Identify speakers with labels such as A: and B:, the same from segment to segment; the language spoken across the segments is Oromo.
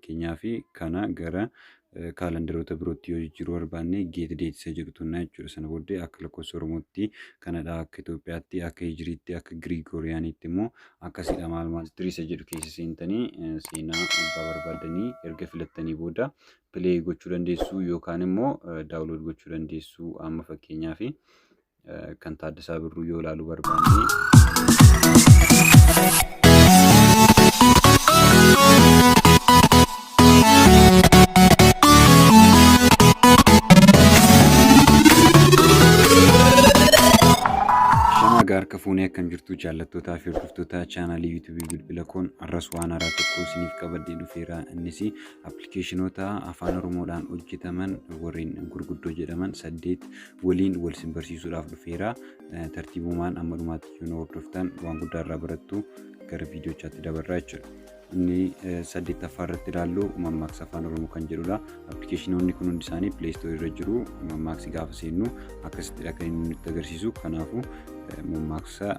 A: Fakkeenyaaf, kana gara kaalandaroota birootti yoo jijjiiruu barbaanne, get date isa jedhu tunnaa jechuudha. Sana booddee akka lakkoofsa Oromootti kanadha, akka Itoophiyaatti, akka Hijiriitti, akka Girigooriyaaniitti immoo akkasidha maal maal. History isa jedhu keessa seentanii seenaa abbaa barbaadanii erga filattanii booda play gochuu dandeessu yookaan immoo download gochuu dandeessu. Amma fakkeenyaaf, kan Taaddasaa Birruu yoo ilaaluu barbaanne. Shamaa harka fuunee, akkam jirtu jaallattootaa fi hordoftoota chaanaalii yuutuubii Bilbila Koon? Har'as waan haaraa tokko isiniif qabadhee dhufeera. Innis appilikeeshinoota afaan Oromoodhaan hojjetaman warreen gurguddoo jedhaman saddeet waliin wal isin barsiisuudhaaf dhufeera. Tartiibumaan amma dhumaatti yoo hordoftan waan guddaa irraa barattu. Gara viidiyoochaatti dabarraa jechuudha. Inni saddeettaffaa irratti ilaallu Mammaaksa Afaan Oromoo kan jedhudha. Appilikeeshinoonni kun hundi isaanii Play Store irra jiru. Mammaaksi gaafa seennu akkasittidha kan inni nutti agarsiisu. Kanaafuu mammaaksa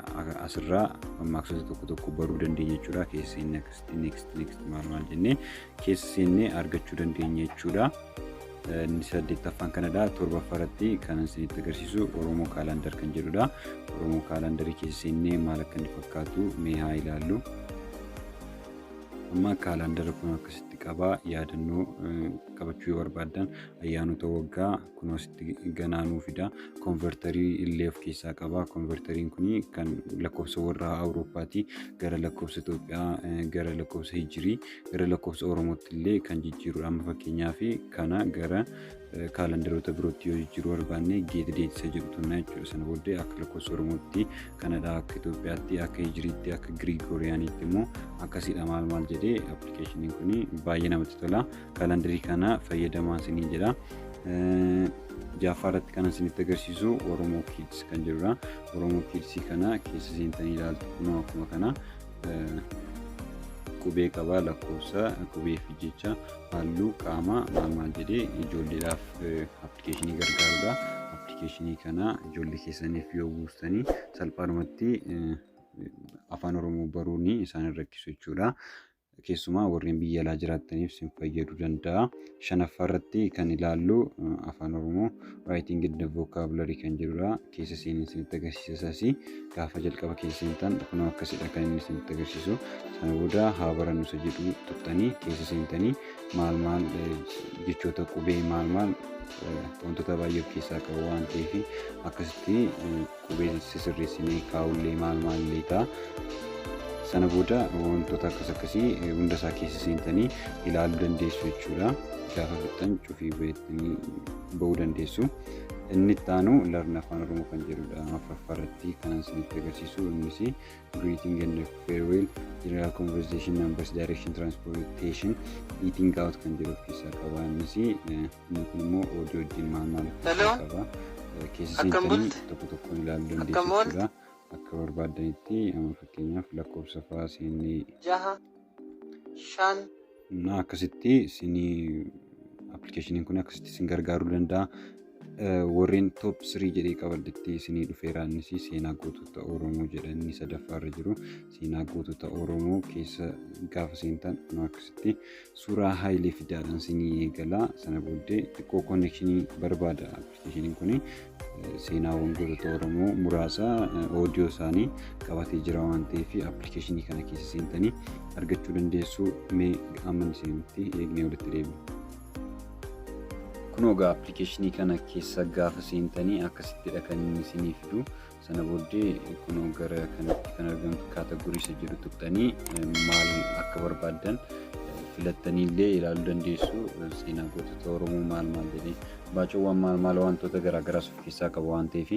A: asirraa mammaaksota tokko tokko baruu dandeenya jechuudha. Keessa seennee akkasitti next, next, maal maal jennee keessa seennee argachuu dandeenya jechuudha. Inni saddeettaffaan kanadha. Torbaffaa irratti kan isinitti agarsiisu Oromoo Calendar kan jedhudha. Oromoo Kaalandarii keessa seennee maal akka inni fakkaatu mee haa ilaallu. Amma kaalandara kun akkasitti qaba. Yaadannoo qabachuu yoo barbaaddan, ayyaanota waggaa kun asitti ganaa nuu fida. Converterii illee of keessaa qaba. Converteriin kun kan lakkoofsa warra Awurooppaati gara lakkoofsa Itoophiyaa, gara lakkoofsa Hijirii, gara lakkoofsa Oromootti illee kan jijjiirudha. Amma fakkeenyaaf, kana gara kaalandaroota birootti yoo jijjiiruu barbaanne, get date isa jedhu tunnaa jechuudha. Sana booddee akka lakkoofsa Oromootti kanadha, akka Itoophiyaatti, akka Hijiriitti, akka Girigooriyaaniitti immoo akkasidha maal maal jedhee. Appilikeeshiniin kun baay'ee namatti tola. Kaalandarii kana fayyadamaa isinii jedha. Jaaffaa irratti kan isinitti agarsiisu Oromoo Kids kan jedhudha. Oromoo Kids kana keessa seentanii ilaaltu. Kunoo akkuma kana qubee qabaa, lakkoofsa, qubee fi jecha, halluu, qaama, maal maal jedhee ijoolleedhaaf appilikeeshinii gargaarudha. Appilikeeshinii kana ijoollee keessaniif yoo buustanii salphaadhumatti afaan Oromoo baruun isaan rakkisu jechuudha. Keessumaa warreen biyya alaa jiraataniif isin fayyaduu danda'a. Shanaffaa irratti kan ilaallu Afaan Oromoo Writing and Vocabulary kan jedhudha. Keessa seenee isinitti agarsiisa isaas. Gaafa jalqaba keessa seentan kunoo akkasidha kan inni isinitti agarsiisu. Sana booda haa barannu isa jedhu tuqxanii keessa seentanii maal maal, jechoota, qubee, maal maal, wantoota baay'ee of keessaa qabu waan ta'eef akkasitti qubee sisirreessinee kaa'ullee maal maalillee ta'a. Sana booda wantoota akkas akkasii hunda isaa keessa seentanii ilaaluu dandeessu jechuudha. Gaafa fixxan cufii bahettanii bahuu dandeessu. Inni itti aanu Learn Afaan Oromoo kan jedhudha. Afuraffaa irratti kan isinitti agarsiisu innis greeting and farewell, general conversation, numbers, direction, transportation, eating out kan jedhu of keessaa qaba. Innis inni kun immoo audio wajjin maal maal of keessaa qaba. Keessa seentanii tokko tokkoon ilaaluu dandeessu jechuudha. Akka barbaaddanitti amma fakkeenyaaf lakkoofsa fa'aa seennee
B: jaha, shan,
A: na akkasitti isinii appilikeeshiniin kun akkasitti isin gargaaruu danda'a. Warreen top 3 jedhee qabadhetti isinii dhufeera. Innis Seenaa Gootota Oromoo jedha. Inni sadaffaarra jiru Seenaa Gootota Oromoo keessa gaafa seentan kun akkasitti suuraa Haayilee Fidaadhaan isinii eegala. Sana booddee xiqqoo connectionii barbaada appilikeeshiniin kun. Seenaawwan gootota Oromoo muraasa audio isaanii qabatee jira waan ta'eef appilikeeshinii kana keessa seentanii argachuu dandeessu. Mee amma isinitti eegnee walitti deebina. Kunoo egaa appilikeeshinii kana keessa gaafa seentanii akkasittidha kan inni isinii fidu. Sana booddee kunoo gara kanatti kan argamtu category isa jedhu tuqxanii maal akka barbaaddan filattanii illee ilaaluu dandeessu. Seenaa gootota Oromoo maal maal jedhee baacoowwan maal maal wantoota garaagaraas of keessaa qaba waan ta'eef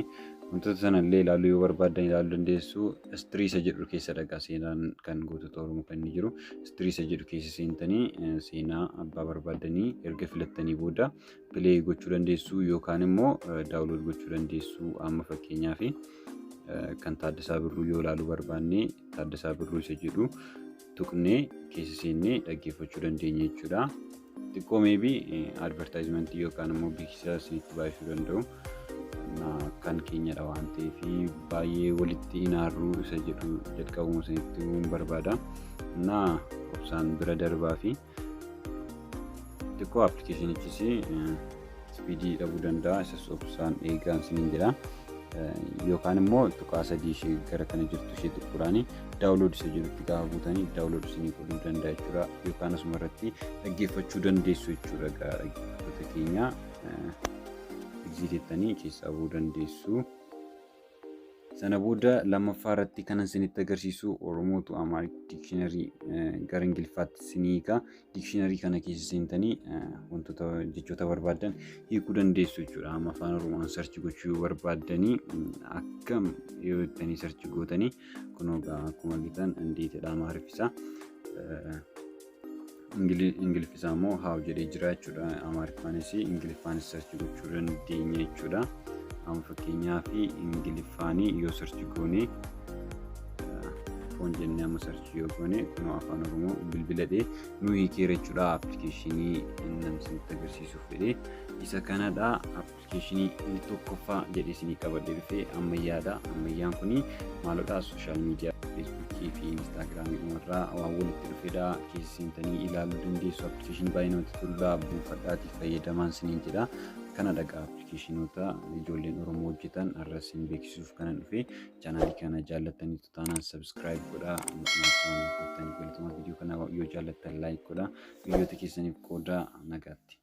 A: wantoota sana illee ilaaluu yoo barbaaddan ilaaluu dandeessu. History isa jedhu keessa dhagaa seenaan kan gootota Oromoo kan inni jiru. History isa jedhu keessa seentanii seenaa abbaa barbaaddanii erga filattanii booda play gochuu dandeessu yookaan immoo download gochuu dandeessu. Amma fakkeenyaaf, kan Taaddasaa Birruu yoo ilaaluu barbaanne, Taaddasaa Birruu isa jedhu tuqnee keessa seennee dhaggeeffachuu dandeenya jechuudha. Xiqqoo maybe advertisementii yookaan immoo beeksisa isinitti baay'isuu danda'u. Kan keenyadha waan ta'eef baay'ee walitti inaarruu isa jedhu jalqabuma isinitti himuun barbaada. Na obsaan bira darbaa fi Xiqqoo appilikeeshinichis speed dhabuu danda'a. Isas obsaan eegaan isiniin jedha. Yookaan immoo tuqaa sadii ishee gara kana jirtu ishee tuquudhaan download isa jedhutti gaafa buutanii download isinii godhuu danda'a jechuudha. Yookaan asuma irratti dhaggeeffachuu dandeessu jechuudha. Dhaggeeffattoota keenya, exit jettanii keessaa bu'uu dandeessu. Sana booda lammaffaa irratti kan isinitti agarsiisu Oromo to Amharic Dictionary, gara Ingiliffaatti isinii hiika. Dictionary kana keessa seentanii wantoota jechoota barbaaddan hiikuu dandeessu jechuudha. Amma afaan Oromoon search gochuu yoo barbaaddanii, akkam yoo jettanii search gootanii, kunoo akkuma argitan እንዴት jedha Amaariffisaa. Ingiliffisaa immoo how jedhee jira jechuudha. Amaariffaanis Ingiliffaanis search gochuu dandeenya jechuudha. Amma fakkeenyaaf Ingiliffaanii yoo search goone, phone jennee amma search yoo goone, kunoo afaan Oromoo bilbiladhee nu hiikeera jechuudha. Appilikeeshinii namni isinitti agarsiisuuf fedhee isa kanadha. Appilikeeshinii inni tokkoffaa jedhee isinii qabadhee dhufee ammayyaadha. Ammayyaan kuni maalodha? Social media Feesbuukii fi Instaagiraamii dhumarraa waan walitti dhufedha. Keessa seentanii ilaaluu dandeessu. Appilikeeshinii baay'ee namatti toludha. Buufadhaatii fayyadamaan isiniin jedha. Kana dhagaa appilikeeshinoota ijoolleen Oromoo hojjetan har'a isin beeksisuuf kanan dhufe. Chaanaalii kana jaallattaniitu taanaan subscribe godhaa. Maatii, viidiyoo kana yoo jaallattan like godhaa. Biyyoota keessaniif qoodaa. Nagaatti.